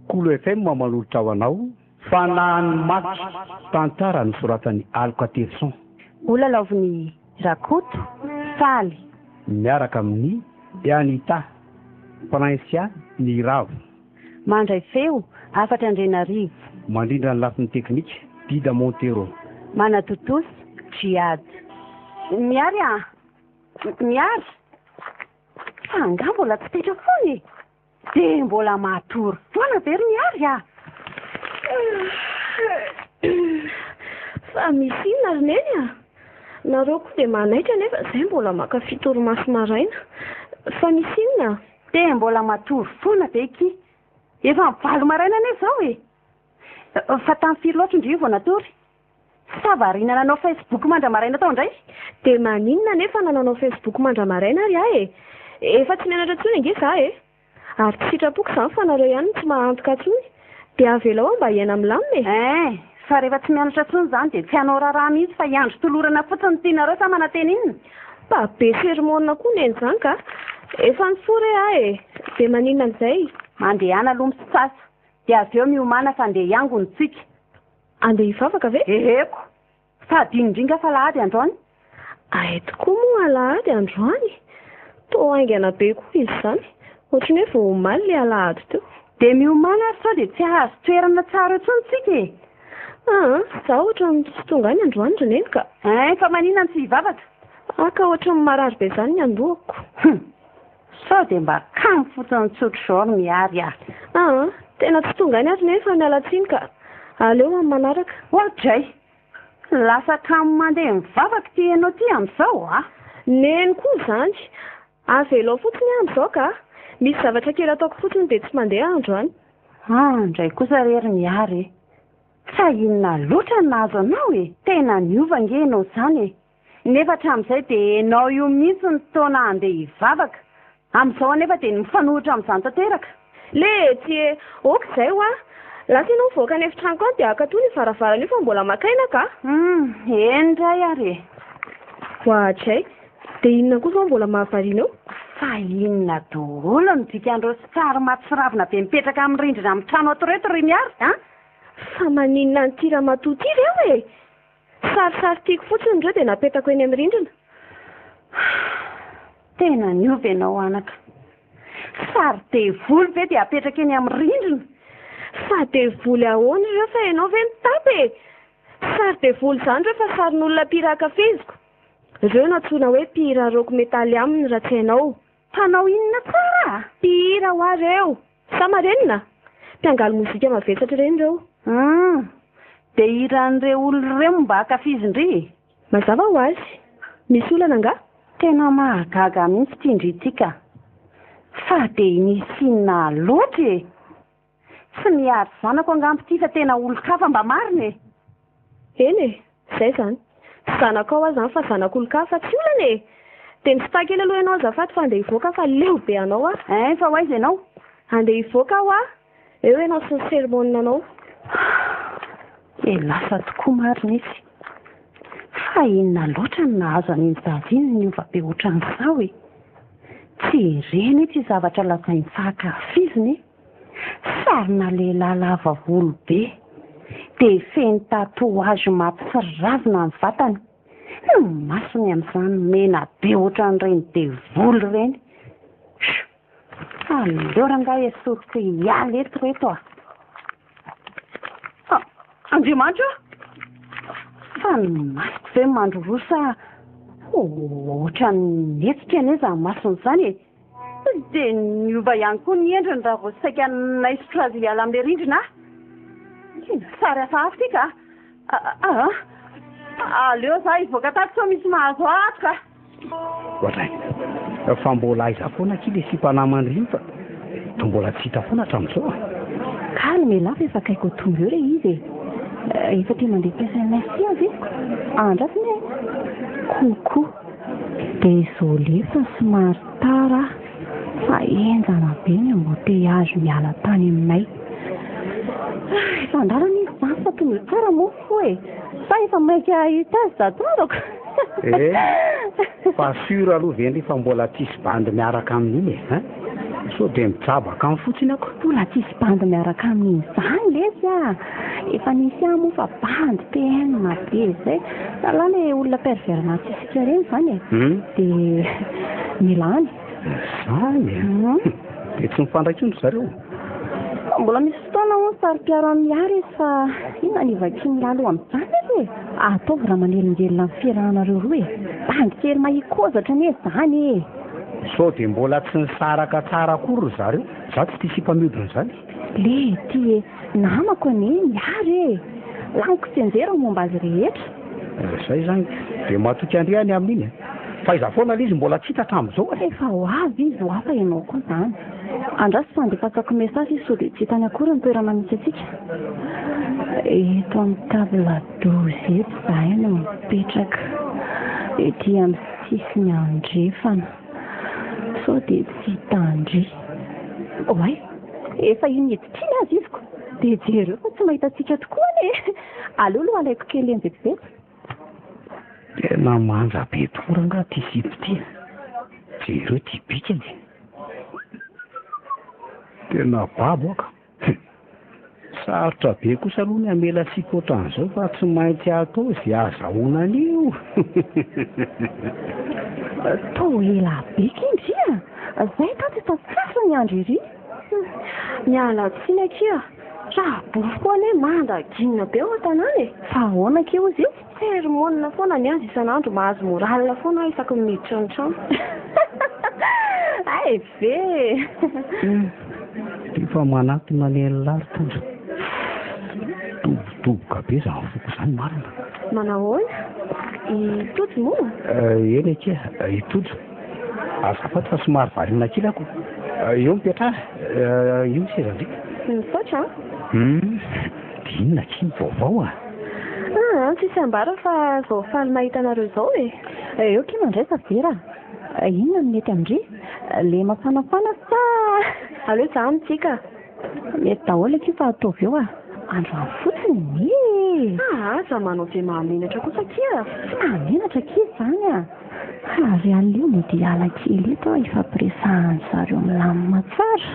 Kolo FM manolotra ho anao Fanahin'ny maty, tantara nosoratan'i Aloka Terison. Holalaovin'i Rakoto Faly. Miaraka amin'i Anita Princia Niravo. Mandray feo, Hafatra Andrianarivo. Mandrindra ny lafiny teknika, Dida Montero. Manatontosa, Djihad. Miary a! Miary! Fa angaha mbola tsy taitra foana e? Dia mbola matory foana ve ry Miary a? Fa misy inona ry Neny a? Nareo koa dia manaitra nefa izay mbola maka fitorimaso maraina. Fa misy inona? Dia mbola matory foana ve ki? Efa valo maraina anie izao e! Fa tamin'ny firy loatra ndry io vao natory? Sa variana nanao Facebook mandra-maraina tao indray? Dia maninona anefa na nanao Facebook mandra-maraina ary aho e? Efa tsy mianatra intsony ange za e! Ary tsy sitrapoko izany fa nareo ihany no tsy mahantoka intsony. Dia avelao aho mba hiaina milamina e! Ein! Fa rehefa tsy mianatra intsony izany dia tsy hanao raharaha mihitsy fa hiandry tolorana fotsiny no tianareo sa manantena inona? Mba be sermona koa neny izany ka! Efa nifoha re aho e! Dia maninona amin'izay? Mandehana aloha misasa dia avy eo miomàna fa andeha hiangona tsika. Andeha hivavaka ve? Eheko! Fa adino indry nga fa alahady androany? Hay tokoa moa alahady androany? Toa haingana be koa izy izany, ohatry ny hoe vao omaly ilay alahady teo. Dia miomàna ary sao dia tsy hahazo toerana tsara eo intsony tsika e! Aa, za ohatran'ny tsy tonga any androany ry neny ka! Ein, fa maninona no tsy hivavaka? Aa ka ohatran'ny marary be izany ny andohako. Hum! Sao dia mba kamo fotsiny tsotra izao ry Miary ah! Aa, tena tsy tonga any ary nefa miala tsiny ka! Aleo amin'ny manaraka. Oadray! Lasa kamo mandeha mivavaka ity ianao ity amin'izao ah! Neny koa izany! Avelao fotsiny aho amin'izao ka! Misy zavatra kely ataoko fotsiny dia tsy mandeha aho androany. Aa, indray kosa re ry Miary e! Fa inona loatra no nahazo anao e? Tena niova ange ianao izany e! Nefa hatramin'izay dia enao io mihitsy no taona handeha hivavaka. Amin'izao anefa dia ny mifanohitra amin'izany tanteraka. Letsy e! Ok izay hoa! Lasa ianao mivoaka ny efitranoko any dia akatony io varavarana io fa mbola maka aina ka! Hum, eny indray ary e! Oadray! Dia inona koa izao mbola mahavariana eo? Fa inona daholo no dikan'ireo sary mahatsiravina be mipetraka amin'ny rindrina amin'ny trano ato ireto ry Miary a? Fa maninona an'ity ramatoa ity ireo e? Sarisary tiako fotsiny ireo dia napetako eny amin'ny rindrina. Tena niova ianao anaka. Sary devoly ve dia apetraka eny amin'ny rindrina? Fa devoly ahoana ireo fa ianao ve mitapy e? Sary devoly izany ireo fa sarin'olona mpihira ankafiziko. Ireo no antsoina hoe mpihira rock metal aminy raha tsy hainao. Mpanao inona tsara a? Mpihira hoa ireo! Sa marenina? Mpiangaly mozika mavesatra ireny ireo. Hum! Dia hiran'ireo olona ireo no mba ankafizin-dry e? Mazava ho azy. Misy olana angaha? Tena mahagaga mihitsy ity ndry ity ka! Fa dia nisy inona loatra e? Tsy miary zanako angamba ity fa tena olon-kafa mba marina e! Eny e! Izay izany. Tsy zanakao aho izany fa zanak'olon-kafa, tsy olana e! Dia misitaha kely aloha ianao azafady fa andeha hivoaka fa leo be anao aho. Ein, fa ho aiza ianao? Andeha hivoaka aho ah! Eo ianao sy ny sermon-anao. Dia lasa tokoa marina izy. Fa inona loatra no nahazo an'iny zaza iny niova be ohatran'izao e? Tsy ireny ity zavatra lazainy fa ankafizina e! Sarina lehilahy lava volo be, dia feno tatouage mahatsiravina ny vatany, ny masony amin'izany mena be ohatran'ireny devoly ireny. Chut! Aleo rangahy esoriko hiala eto ireto a! Ah, Andriamanitra ô! Fa ny masoko ve mandroroa sa ohatran'ny mihetsika anie izany masony izany e? Dia niova ihany koa ny endriny raha vao saika naisotra azy hiala amin'ilay rindrina aho. Tena sary hafahafa ity ka! Aa! Aleo za hivoaka tato sao misy mahazo ahy ato ka! Oadray! Fa mbola aiza foana akia le sipa naman-dry iny fa toa mbola tsy hita foana hatramin'izao a! Calme elah fa efa akaiky ho tonga eo re izy e! Efa te mandefa sms avy Andrasana e! Coucou! Désolé fa somary tara aho fa henjana be ny embouteillage miala tany aminay. Efa an-dalana izy izany fa tonga eo tsara moa fo e! Sa efa maika hahita azy dadanako? Eh! Fa sûr aloha ve ndry fa mbola tsisy bandy miaraka amin'iny e? Hein? Sao dia mijabaka any fotsiny ako. Mbola tsisy bandy miaraka amin'iny izany lesy a! Efa nisy ihany moa fa bandy PM be izay. Sahala ilay olona pervers narcissique ireny izany e. Dia mila any. Izany e? Dia tsy mifandray intsony ry zareo? Mbola misy fotoana hono saro-piaro amin'i Miary izy fa inona no hivakian'i Lalo amin'izany aloha e? Ataovy raha manelingelina ny fiarahanareo roa e! Bandy kely mahia-kozatra anie izany e! Sao dia mbola tsy nisaraka tsara akory ry zareo? Za tsy tia sipa mihodina izany. Le ty e! Namako anie Miary e! Laniko tsianjery ny momba azy rehetra. Zay izany dia matoky an-dry any amin'iny e! Fa aiza foana ilay izy mbola tsy hita hatramin'izao e! Efa ho avy izy ho hafa ianao koa izany. Andraso fa andefasako message izy sao dia tsy hitany akory ny toerana misy antsika. Eto amin'ny table 12 eto izahay no mipetraka. Ety amin'ny sisiny andrefana. Sao dia tsy hitan-dry. Oay! Efa iny hiditra iny aza izy ko! Dia jereo fa tsy mahita antsika tokoa anie e! Aleo aloha alaiko kely eny vetivety. Tena manja be tokoa rangaha ity sipa ity a! Jereo ity bikany e! Tena babo aho ka! Sarotra be kosa aloha ny hamela sipa ohatran'izao fa tsy maintsy atao izay ahazahoana an'io. Toa ela be kindry a! Zay tato efa sasa ny andro ery. Miala tsiny akia, raha bofy koa anie manda ginina be ao an-tanàna e! Fa ahoana akia hozy izy? Sermonina foana ny azy isan'andro, mahazo morale foana aho isaky ny miditra ny trano. Hay ve e! Efa manatona ny an'lah ry Tojo. Dobodoboka be izany foko izany marina. Manahoana? I Tojo moa? Eny akia, i Tojo. Azafady fa somary variana kely aho ko. Eo mipetraha, io ny sezan-dry. Misaotra an. Hum, dia inona akia ny vaovao a? Aa, tsisy ambara fa zao faly mahita anareo izao e. Eo akia mandraisa Vera a. Inona no mety amin-dry? Le mafanafana sa? Aleo za mity ka. Mety daholo akia fa ataovy eo a. Androany fotsiny anie e. Aa, aza manao ze mahamenatra kosa akia. Tsy mahamenatra akia izany a. Ary aleo mody hiala kely eto aho hifampiresahan-dry zareo milamina tsara.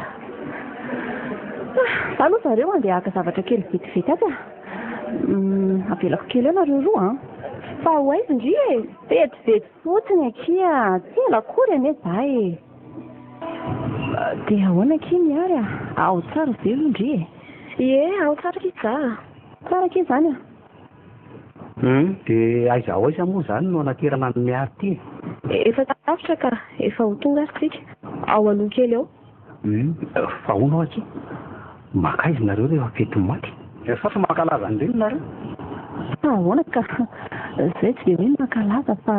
Za aloha zareo andeha haka zavatra kely vetivety atsy a. Avelako kely eo nareo roa an. Fa ho aiza ndry e? Vetivety fotsiny akia, tsy ela akory anie za e. Dia ahoana akia Miary a? Ao tsara ve aloha ndry e? Ie, ao tsara akia za a. Tsara akia izany a. Hum, dia aiza ho aiza moa izany no anaterana an'i Miary ity e? Efa lavitra ka, efa ho tonga ary tsika. Ao aloha kely ao. Hum, fa hono aho akia, mankaiza nareo rehefa fetin'ny maty? Sa tsy mankalaza an'ireny nareo? Fa ahoana ka, zay tsy dia hoe mankalaza fa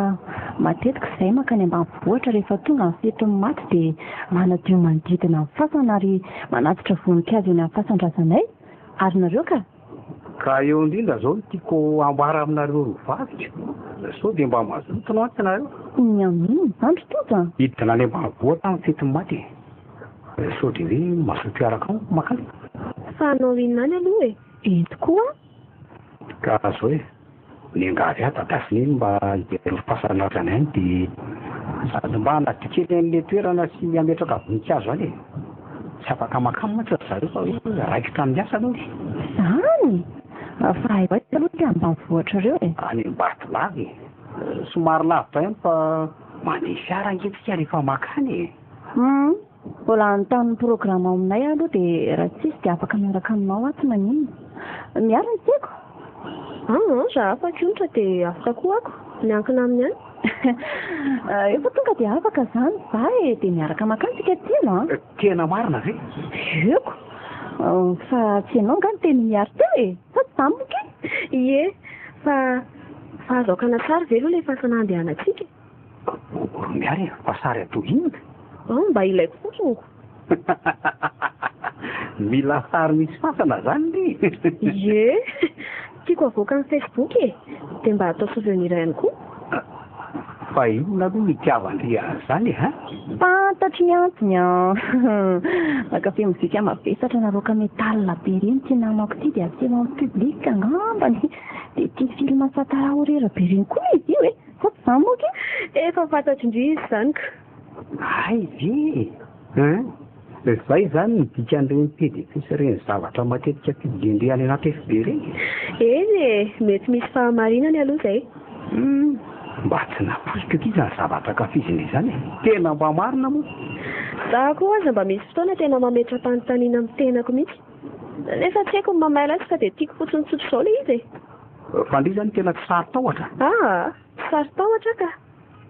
matetika izahay mankany ambanivohitra rehefa tonga ny fetin'ny maty dia manadio manodidina ny fasana ary manatitra voninkazo eny amin'ny fasan-drazanay. Ary nareo ka? Ka eo indrindra zao no tiako hambara aminareo roa vavy ka, sao dia mba mazoto mantsy nareo? Ny amin'inona izany ry Tojo a? Hidina any ambanivohitra aho ny fetin'ny maty e, sao dia hoe mazoto hiaraka amiko mankany? Fa hanao inona any aloha e? Eny tokoa an! Ka zao e, Niangavy ahy dada sy neny mba hijery ny fasana avy any dia sady mba hanadio kely an'ilay toerana sy hametraka voninkazo any e. Tsy afaka mankany mantsy ry zareo fa hoe raikitra amin'ny asa aloha e. Izany? Fa aiza aiza aloha ity ambanivohitra ireo e? Any Ambatolampy e. Somary lavitra ihany fa mandeha fiara ange tsika rehefa mankany e. Hum. Mbola hanontany ny programa ao aminay aho aloha dia raha tsisy dia afaka miaraka aminao aho tsy maninona. Miary ny tiako. Aa raha afaka io ntra dia afaka koa ako. Miankina aminy ihany. Efa tonga dia afaka izany za e, dia miaraka mankany tsika telo an. Tena marina ve? Eko. Fa tsy ianao angaha niteny Miary teo e? Sa tsy izany moa kay? Ie, fa fa azo akana sary ve aloha ilay fasana handehanantsika e? Ry Miary e, fa sary atao inona? An, mba ilaiko fotsiny ko. Mila sary misy fasana zany ry? Ie, tiako avoaka amin'ny Facebook e, dia mba atao souvenir ihany koa. Fa inona aloha no itiavan-dry an'izany e, hein? Fantatro ny antony an! Mankafy mozika mavesatra na rock metal be ireny ity namako ity dia aseho amin'ny public angambany. Dia tia film satara horreur be ireny koa izy io e! Sa tsy izany moa kay? Efa fantatro ndry izy izany ka. Hay ve e! Hein! Izay izany ny dikan'ireny pdp sy ireny zavatra matetika publier-ndry any anaty FB ireny e. Eny e, mety misy fahamarinany aloha izay. Hum, mba tsy nampoiziko akia izany zavatra ankafizina izany e. Tena mba marina moa. Za koa aza mba misy fotoana tena mametra-panontaniana amin'ny tenako mihitsy. Nefa tsy haiko ny mamaly azy fa dia tiako fotsiny tsotra izao ilay izy e. Fa ndry izany tena tsy saro-tahotra? Aa, tsy saro-tahotra ka.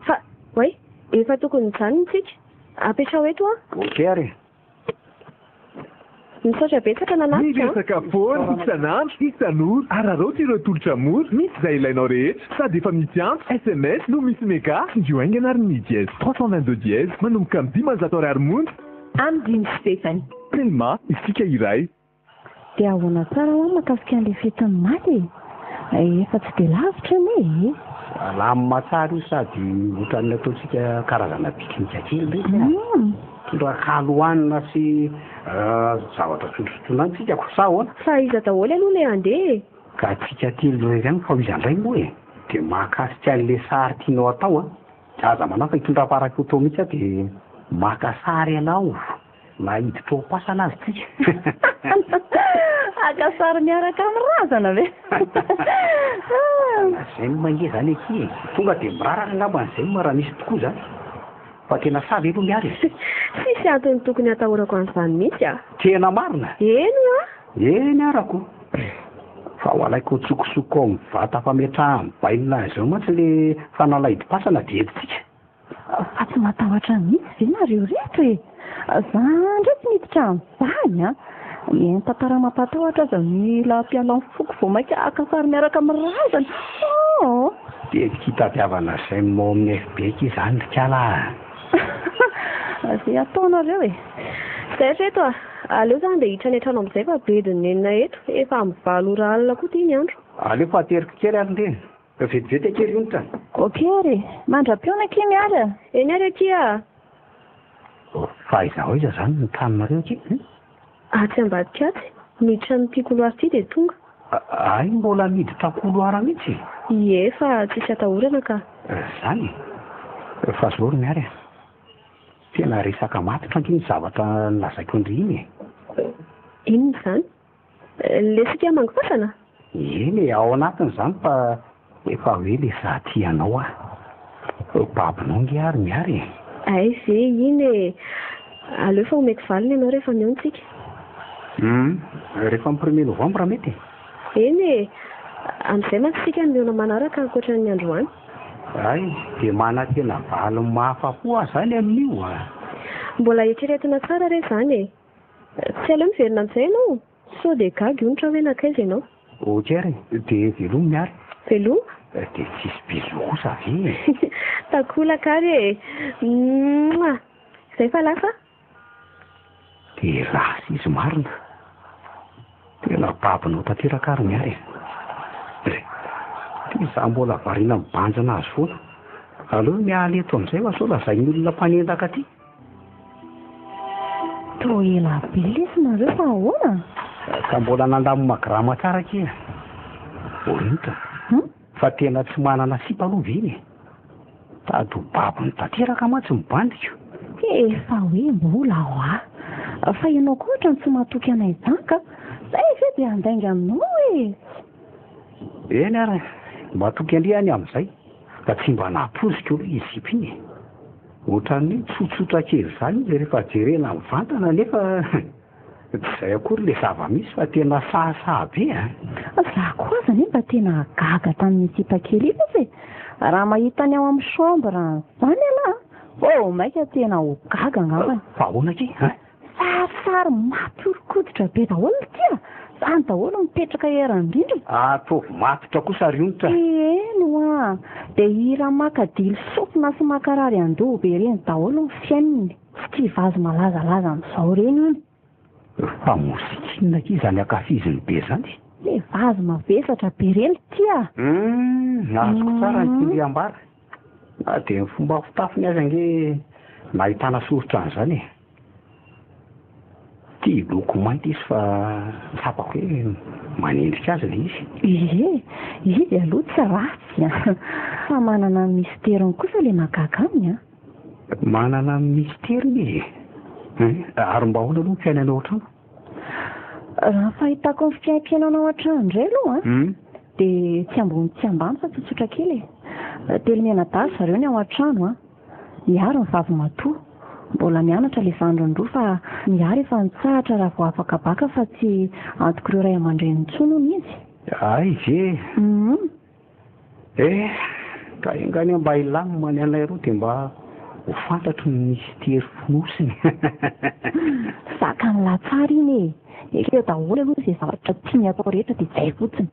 Fa, oay, efa tokony hijanona isika. Apetraho eto an. Ok ary e. Misaotra betsaka nanatrika an. Miresaka foana, isan'andro, isan'ora. Araraoty ireo tolotra mora, misy izay ilainao rehetra. Sady efa misy antso, sms, no misy mega. Tsindrio haingana ary ny dièse 322 dièse, manomboka amin'ny 500 ariary monja. Amidin'i Stephanie. Telma, isika iray. Dia ahoana tsara hoa mahakasika an'ilay fetin'ny maty e? Efa tsy dia lavitra anie e! Lamina tsara io sady ohatran'ny ataontsika karazana pique-nique kely ireny a! Mitondra kalo hohanina sy zavatra sotrosotroina any tsika ko, sa ahoana? Fa iza daholo aloha ilay handeha e? Ka tsika telo irery ihany fa ho iza indray moa e? Dia mahakasika an'ilay sary tianao atao an! Aza manahy fa hitondra appareil photo mihitsy aho dia maka sary anao. Na hiditra ao am-pasana aza tsika. Haka sary miaraka amin'ny razana ve? Tena j'aime ange zany akia e! Tonga dia miraraka angamba ny j'aime raha misy tokoa zany. Fa tena sahy ve aloha Miary e? Tsisy antony tokony hatahorako an'izany mihitsy a! Tena marina? Eny hoa! Eny arako. Fa ho alaiko an-tsokosoko ao amin'ny vata fametrahan'ny bainina izao mantsy le fanalahidim-pasana dia entintsika. Fa tsy matahotra mihitsy ve nareo reto e? Za ndray tsy miditra amin'izany an! Mihaino tantara mampatahotra aza mila ampialao ny foko vao mainka haka sary miaraka amin'ny razana oo! Tetika hitadiavana j'aime ao amin'ny FB akia izany ry kala a! Izay ataonareo e! Zay ry reto a! Aleo za andeha hiditra any an-trano amin'izay fa bedin'ny nenina eto, efa amin'ny valo ora alina koa ity ny andro. Aleo fa ateriko kely ary ndry e! Vetivety akia ry Onitra a! Ok ary e! Mandra-pihaona akia Miary a! Eny ary akia a! Fa aiza ho aiza izany ny tranonareo akia eh? Atsy ambadika atsy, miditra amin'ity couloir ity dia tonga. Hay mbola miditra couloir mihitsy e? Ie, fa tsisy atahorana ka. Izany e! Fa zao ry Miary a! Tena resaka matotra ange iny zavatra nolazaiko an-dry iny e! Inona izany? Le sika mango fasana? Eny e, ao anatin'izany fa efa hoe le za tia anao aho. Babonao nge ary Miary e. Hay ve iny e! Aleo fa omeko valiny ianao rehefa mihaona tsika. Hum, rehefa amin'ny premier novembre mety e. Eny e! Amin'izay mantsy isika no mihaona manaraka ankoatra ny androany. Hay, dia manantena valiny mahafa-po aho izany amin'io a! Mbola eritreretina tsara re izany e! Tsy aleo miverina amin'izay ianao? Sao dia gaga io ny trano hoe nankaiza ianao? Ok ary e! Dia veloma Miary. Veloma? Dia tsisy bisous kosa ve e? Takolaka ary e! Mouah! Izay fa lasa? Dia lasa izy marina. Tena babonao tanteraka ary Miary e! Ty za mbola variana mibanjina azy foana. Aleo miala eto amin'izay fa sao lazain'ny olona mpanendaka aty. Toa ela be lesy nareo fa ahoana? Ka mbola nandamina grama tsara akia Orinta. Hum? Fa tena tsy manana sipa aloha ve iny e? Tady ho babony tanteraka mantsy ny bandiko. Efa hoe mbola hoa. Fa ianao koa ohatran'ny tsy matoky anay izany ka. Zay ve dia handainga aminao e? Eny ary, matoky an-dry any amin'izay. Fa tsy mba nampoiziko aloha iny sipa iny e. Ohatran'ny hoe tsotsotra kely izany izy rehefa jerena mivantana nefa tsy izay akory ilay zava-misy fa tena sahasaha be a! Za koa aza anie mba tena gaga tamin'iny sipa kely iny izy e! Raha mahita ny ao amin'ny chambre izany ialahy vao maika tena ho gaga angambany. Fa ahoana akia a? Sarisary mampihoron-koditra be daholo ity a! Zany daholo mipetraka eran'ny rindrina. Ataovy matotra kosa ry onitra. Eny hoa! Dia hira maka dily sofina sy mankarary andoha be ireny daholo ny fihainony. Tsy tia vazo malazalaza amin'izao ireny hono. Fa mozika inona akia izany ankafiziny be izany? Le vazo mavesatra be ireny ity a! Humm! Azoko tsara ny tian-dry ambara. Na dia ny fomba fitafiny aza ange nahitana soritra an'izany e! Tia loko mainty izy fa tsapako hoe manendrika azy ilay izy. Ie, izy aloha tsy ratsy an! Fa manana ny misteriny kosa ilay mahagaga aminy an! Manana ny misteriny izy e! Ary mba ahoana aloha ny fiainana ao an-trano? Raha ny fahitako ny fiaimpiainana ao an-trano indray aloha an, dia tsy ambony tsy ambany fa tsotsotra kely e. Telo mianadahy ry zareo ny ao an-trano an. Miaro ny vavimatoa. Mbola mianatra ilay zandriny roa fa Miary efa nitsahatra raha vao afaka baka fa tsy antok'ireo ray aman-dreniny intsony hono izy. Hay ve e! Eh! Ka enga anie mba hilamina ny anay roa dia mba ho fantatro ny mistery fonosiny. Zakan'lah tsara iny e! Ekeo daholo aloha izay zavatra tiany atao rehetra dia zay fotsiny.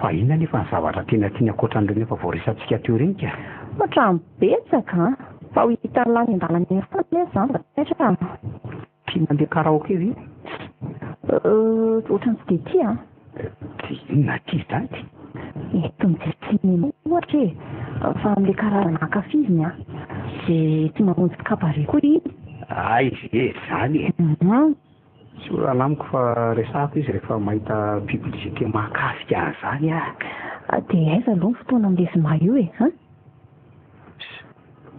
Fa inona anefa ny zavatra tena tiany ankoatran'ireny efa voaresatsika teo ireny ka? Ohatran'ny betsaka an! Fa ho hitan'lah any an-dalana eny foana anie izany fa taitra an! Tia mandeha karaoke ve? Euh, ohatran'ny tsy dia tia an! Dia inona tia izany ty? Eto mijery cinéma ohatra e! Fa amin'ilay karazana ankafiziny an! Dia tia mamonjy cabaret koa izy. Hay ve izany e! Tsy olana amiko fa resahako izy rehefa mahita publicité mahakasika an'izany aho. Dia aiza aloha ny fotoana amin'ilay zoma io e? An?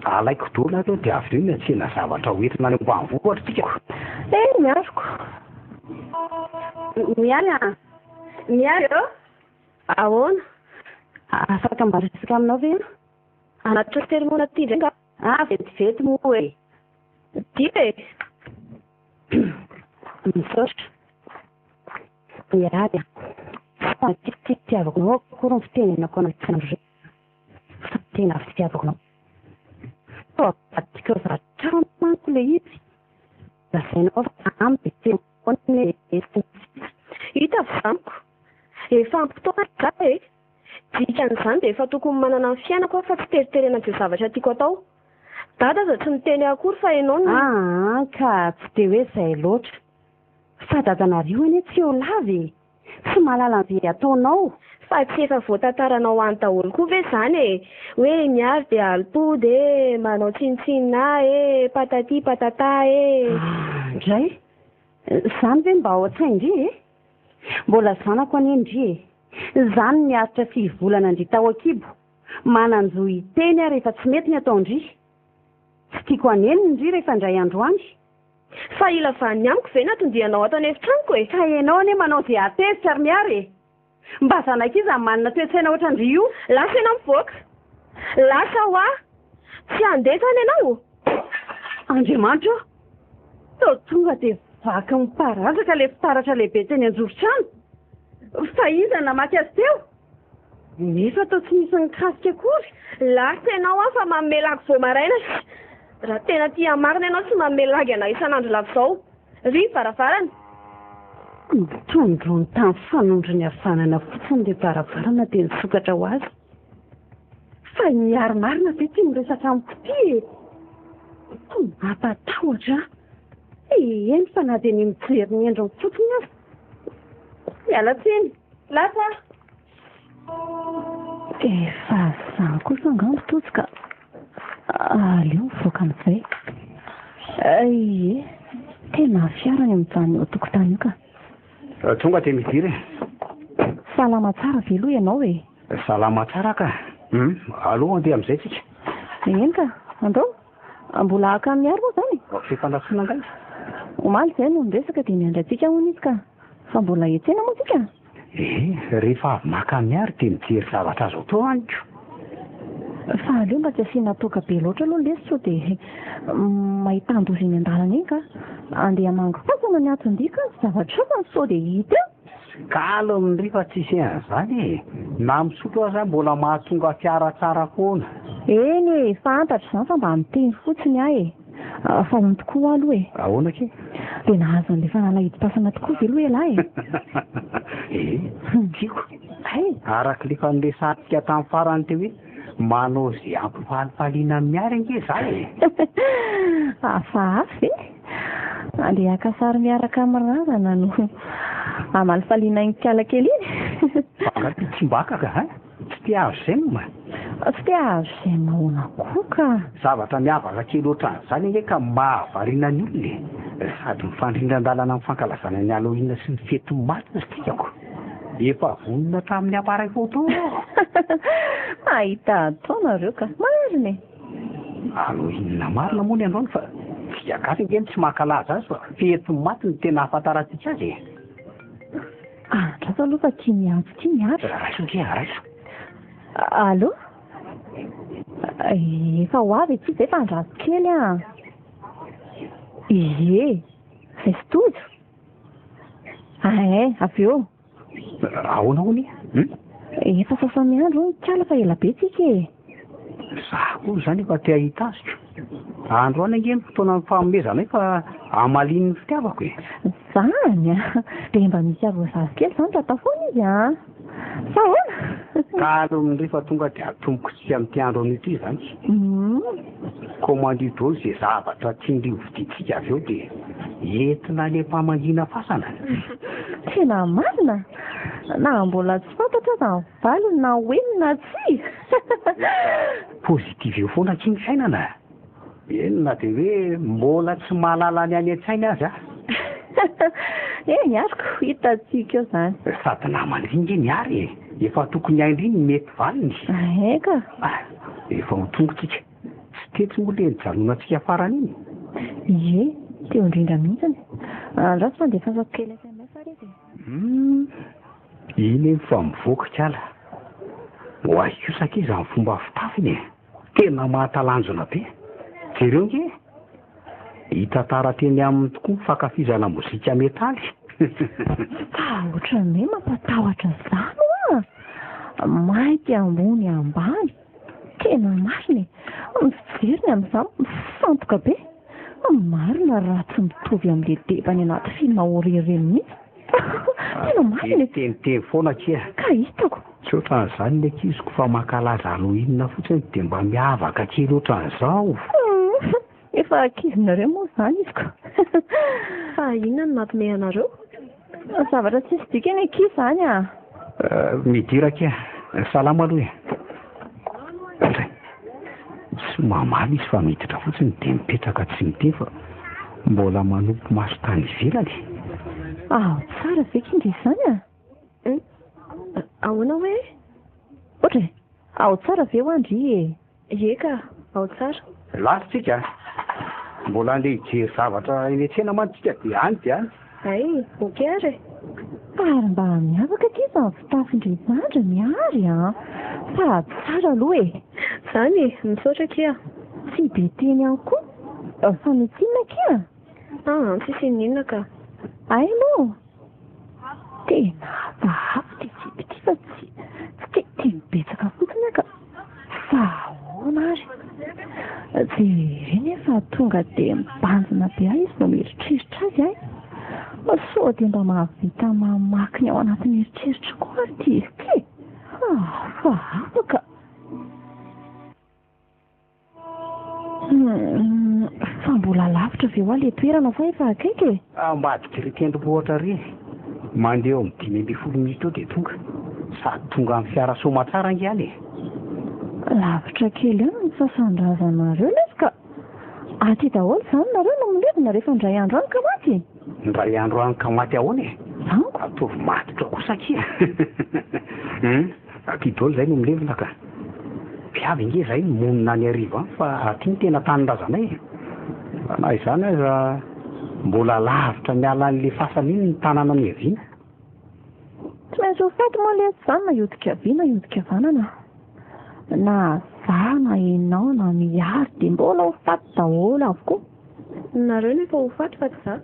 Alaiko daholo aloha dia avy eo miantsena zavatra ho entina any ambanivohitra tsika. Eh, miariko. Mialy an! Mialy ô! Ahoana? Afaka mba resaka aminao ve aho? Hanatitra sermona aty indray nga? Ah, vetivety moa e! Dia e! Misaotra. Mialy an! Fa tsy fitiavako anao akory ny fitenenako anao isan'andro ireo fa tena fitiavako anao. Toa avadikao zavatra hafa manko ilay izy. Lazainao fa amiko dia tena ahoana e sy ny sisa. Hita avy amiko. Efa ampy taona za e! Dikan'izany dia efa tokony manana ny fiainako aho fa tsy teriterena amin'izay zavatra tiako atao. Dada aza tsy miteny ahy akory fa ianao no. Aa ka tsy dia hoe izay loatra. Fa dadanareo anie tsy eo lava e! Tsy mahalala an'izay ataonao. Fa tsy efa voatantaranao any daholo koa ve izany e! Hoe Miary dia alim-pody e, manao tsinontsinona ahy e, patati patata e! Aa ndray! Izany ve mba ao an-tsain-dry e? Mbola zanako anie ndry e! Izany niaritra fihivolana ndry tao an-kibo. Manan-jo hiteny aho rehefa tsy mety ny ataon-dry. Tsy tiako hanenina ndry rehefa indray andro any. Fa hila vaniny amiko ve ny atondianao ato an'efitranoko e? Ka ianao anie manao izay hahatezitra ry Miary e! Mba zanak'iza no manana toe-tsaina ohatran-dry io? Lasa ianao mivoaka! Lasa hoa! Tsy handeha izany ianao? Andriamanitra ô! Toa tonga dia vaky miparazaka ilay fitaratra lehibe teny an-joron-trano! Fa iza no namaky azy teo? Nefa toa tsy nisy nikasika akory. Lasa ianao an fa manome lagy vao maraina sy. Raha tena tia marina ianao tsy manome lagy anah isan'andro lava izao. Ry varavarana. Notondroiny tamin'ny fanondrony havanana fotsiny ilay varavarana dia nisokatra ho azy. Fa i Mihary marina ve ity miresaka amiko ity e? Toa mampatahotra ahy. Eny fa na dia ny mijery ny endriny fotsiny aza. Miala tsiny. Lasa aho. Efa izany kosa angamba Tojo ka. Aleo mivoaka amin'izay. Ie, tena fiara ny mijanona eo an-tokotany io ka. Tonga dia midira e. Salama tsara ve aloha ianao e? Salama tsara ka. Hum, aleo handeha amin'izay tsika. Eny ka, andao. Mbola haka an'i Miary moa izany e? Fifandraisana angaha izy? Omaly izay no niresaka dia miandry antsika hono izy ka. Fa mbola hiantsena moa tsika? Ee, rehefa avy maka an'i Miary dia mijery zavatra azo atao amiko. Fa aleo mba tsy asiana toaka be loatra aloha lesy sao dia mahita andoza eny an-dalana eny ka. Andeha hamangy fasana ny anton-dia ka ny zavatra sasany sao dia hita eo. Calme ndry fa tsisy an'izany e! Na misotro aza mbola mahatonga fiara tsara foana. Eny e, fantatro izany fa mba miteny fotsiny aho e! Fa hono tokoa hoa aloha e! Ahoana akia? Dia nahazo an'ilay fanalahidim-pasana tokoa ve aloha ialahy e? Ee, tiako. Hay! Araka ilay efa niresahantsika tamin'ny farany teo hoe manao izay hampifalifaliana an'i Miary ange za e! Hafahafa e! Andeha haka sary miaraka amin'ny razana no hamalifaliana iny kala kely iny. Fa angaha ty tsy mba gaga a? Tsy te hahazo j'aime? Tsy te hahazo j'aime ahoana koa ka? Zavatra miavaka kely ohatran'izany ange ka mahavariana ny olona e! Sady mifandrindran-dalana amin'ny fankalazana ny Halloween sy ny fetin'ny maty ry dikako. Efa vonona hatramin'ny appareil photo aho. Mahita atao nareo ka. Marina e! Halloween marina moa ny androany fa Isika gasy ange no tsy mankalaza azy fa fetin'ny maty no tena ahafantarantsika azy e. Andraso aloha fa tia miantso ity Miary. Raiso ange, raiso. Allô? Efa ho avy aty izay fa andraso kely an. Ie, izay sy Tojo. Ahay, avy eo. Ahoana hono e? Hum? Efa sasa-miandry hono kala fa ela be tsika e. Za koa izany efa te hahita azy ko. Androany ange ny fotoana nifanomezanay fa hamaliany ny fitiavako e. Zany a! Dia mba misy arrosage kely izany raha atao foana izy a! Sa ahoana? Kalo ndry fa tonga dia atomboko-tsika amin'ity andro anio ity izany. Commande daholo izay zavatra tian-dry hovidiantsika avy eo dia entina any am-pamangiana fasana. Tena marina? Na mbola tsy fantatra aza ny valiny na ho eny na tsia. Positive eo foana akia ny fiainana. Eny na dia hoe mbola tsy mahalala ny any an-tsainy aza aho. Eny ary ko, hitantsika eo izany. Sady namana iny nge Miary e! Efa tokony hain-dry ny mety valiny. Eka. Ah, efa ho tonga tsika. Tsy tetsy moa le nijanonantsika farany iny? Ie, teo indrindra mihitsiny. Andraso fa andefasako kely sms ary izy e. Hum, iny eny fa mivoaka kala. Ho ahy kosa akia izany fomba fitafiny e! Tena mahatalanjona be! Jereo nge! Hita tara teny aminy tokoa ny fankafizana mozika metaly. Fa ohatran'ny hoe mampatahotra zany hoa! Mainty ambony ambany! Tena marina e! Ny fijeriny amin'izany mifantoka be! Marina raha tsy mitovy amin'ilay debany anaty film horror ireny mihitsy! Tena marina e! Miteniteny foana akia. Ka hitako. Tsy ohatran'izany ny ankiziko fa mankalaza Halloween fotsiny dia mba miavaka kely ohatran'izao. Humm! Efa ankizinareo moa izany izy ko. Fa inona no mampime anareo? Zavatra tsisy dikany akia izany ah. Midira akia. Salama aloha e. Dray. Tsy mamaly izy fa miditra fotsiny dia mipetraka tsy miteny fa mbola manopy maso tany ivelany. Ao tsara ve kindry izany ah? Hum. Ahoana hoe? Ohatra e. Ao tsara ve hoa ndry e? Ie ka, ao tsara. Lasa tsika a! Mbola andeha hijery zavatra eny an-tsena mantsy tsika dia any dia any. Hay, ok ary e! Ary mba miavaka akia izany fitafin-dry zandry Miary a! Fa tsara aloha e! Zany e! Misaotra akia! Tsy be teny ihany koa fa misy inona akia? Aa, tsisy inon'inona ka! Hay moa! Tena hafahafa ity sipa ity fa tsy tsy te hiteny betsaka fotsiny aho ka. Fa ahoana ary? Jereo nefa tonga dia mibanjina be ahy izy vao mieritreritra azy ahy. Sao dia mba mahavita mamaky ny ao anatin'ny eritreritro koa ary ity izy ity e? Hafahafa ka. Humm, fa mbola lavitra ve hoa le toerana sa efa akaiky e? Ambadiky ry tendrombohitra ry, mandeha eo amin'ny 15 minitra eo dia tonga. Sady tonga amin'ny fiara soamatsara ange any e! Lavitra kely any ny sasan-drazanareo lesy ka! Aty daholo izany nareo no milevina rehefa indray andro any ka maty e? Indray andro any ka maty ahoana e? Zanko. Ataovy matotra kosa akia! Hum, aty daholo izay no milevina ka! Mpiavy ange izahay no monina any Iarivo any fa aty no tena tanindrazanay e! Fa na izany aza mbola lavitra miala an'ilay fasana iny ny tanàna niaviana. Tsy maintsy ho faty moa lesy izany na hiodika havia na hiodika havanana. Na za na enao na Mihary dia mbola ho faty daholo avokoa. Nareo no efa ho faty fa tsy za.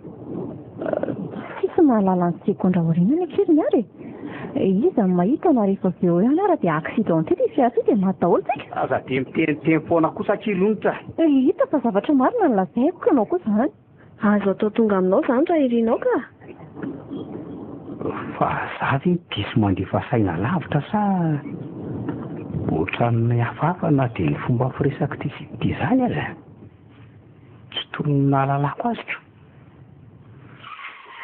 Tsisy mahalala ny segondra aoriana ny akia ry Mihary e! Iza no mahita na rehefa avy eo ihany ara dia accidenté ity fiara ity dia maty daholo tsika. Aza dia miteniteny foana kosa akia ry Onitra. Hita fa zavatra marina no lazaiko ka ianao koa izany. Azo atao tonga aminao izany raha irinao ka! Fa za ve diso mandefa saina lavitra sa ohatran'ny hafahafa na dia ny fomba firesak'ity sipa ity izany aza tsy toy ny nahalalako azy ko!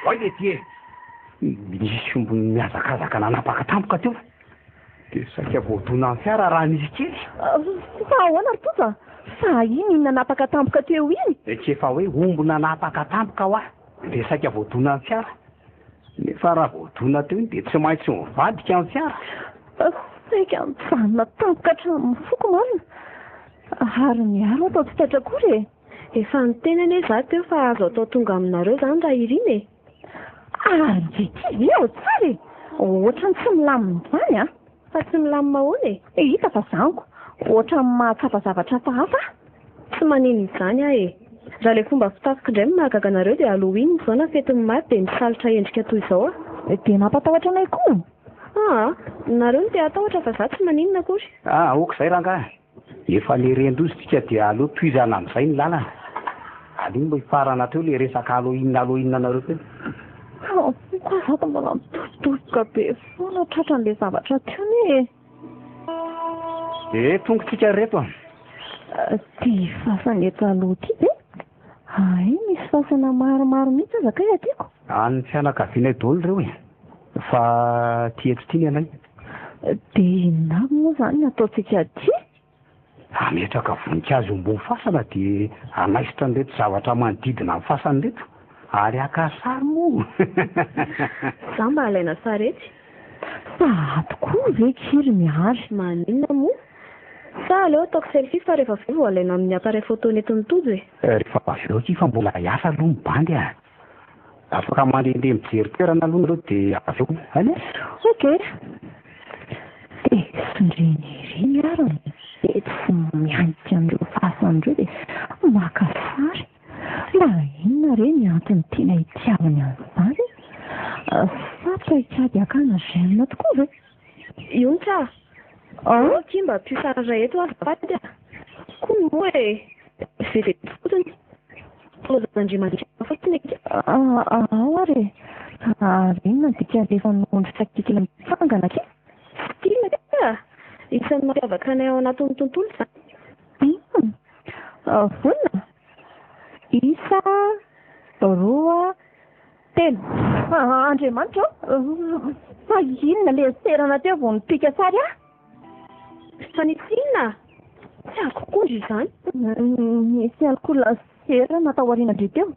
Oay lety e! Nisy omby nihazakazaka nanapaka tampoka teo. Dia saika voadonan'ny fiara raha nisy kely. Fa ahoana ry Tojo a? Fa iny iny nanapaka tampoka teo iny? Tsy efa hoe omby nanapaka tampoka hoa dia saika voadonan'ny fiara. Nefa raha voadona teo iny dia tsy maintsy mivadika ny fiara. Saika nijanona tampoka hatramin'ny foko marina. Ary ny ahy atao tsy taitra akory e! Efa niteny anie za teo fa azo atao tonga aminareo zany raha irina e. Ary ndry ity ve ao tsara e? Ohatran'ny tsy milamina izany an! Fa tsy milamina ahoana e? Hita fa zango. Ohatran'ny mahatsapa zavatra hafahafa aho. Tsy maninona izany aho e! Raha ilay fomba fitafiko indray no mahagaga anareo dia Halloween izao na fetin'ny maty dia misalotra endrika toy izao aho. Dia mampatahotra anay koa. Aa! Nareo no te hatahotra fa za tsy maninona akory. Aa! Ok izay rangahy. Efa neren-doza isika dia aleo tohizana amin'izay ny lalana. Aleo mba hifarana hatreo ilay resaka Halloween Halloween anareo teo. Koa za dia mbola midodododoka be foana tratran'ilay zavatra teo anie e. Dia tonga tsika ry reto a. Ty fasana eto aloha ity ve? Hay misy fasana maromaro mihitsy aza kay aty ko. An'ny fianakavianay daholo ireo e. Fa ty eto ity ny anay. Dia inona avy moa izany ny ataontsika aty? Hametraka voninkazo eo ambony fasana dia hanaisotra an'ireto zavatra manodidina ny fasana ireto ary haka sary moa. Za mba alaina sary etsy. Fa ato koa ve ki ry Mihary? Maninona moa? Sa aleo ataoko selfie fa rehefa avy eo vao alaina amin'ny appareil photo nentin'i Tojo e. Rehefa avy eo akia fa mbola hiasa aloha ny bandy a. Afaka mandehandeha mijery toerana aloha nareo dia avy eo any e. Ok. Dia sondriana ery ny ary mety sy mianika an'ireo fasana ireo dia maka sary. Mba inona re ny antony tena itiavany an'izany? Sa paikady hakana j'aime tokoa ve? Yonika a! Ao akia mba ampio sary iray eto azafady a! Koa moa e! Vetivety fotsiny. Lozan-dRimanitra fotsiny akia. Ao ary e! Ary inona ny dika alefan'ondry sakikila mitsangana akia? Style akia! Isan'ny mampiavaka anay ao anatin'ny tontolo izany. Hum! Vonona? Isa, roa, telo. Andriamanitra ô! Fa inona ilay serana teo vao nipika sary ahy? Fa nisy inona? Tsy azoko koa ndry izany. Nisy alikaola serana tao aorianan-dry teo.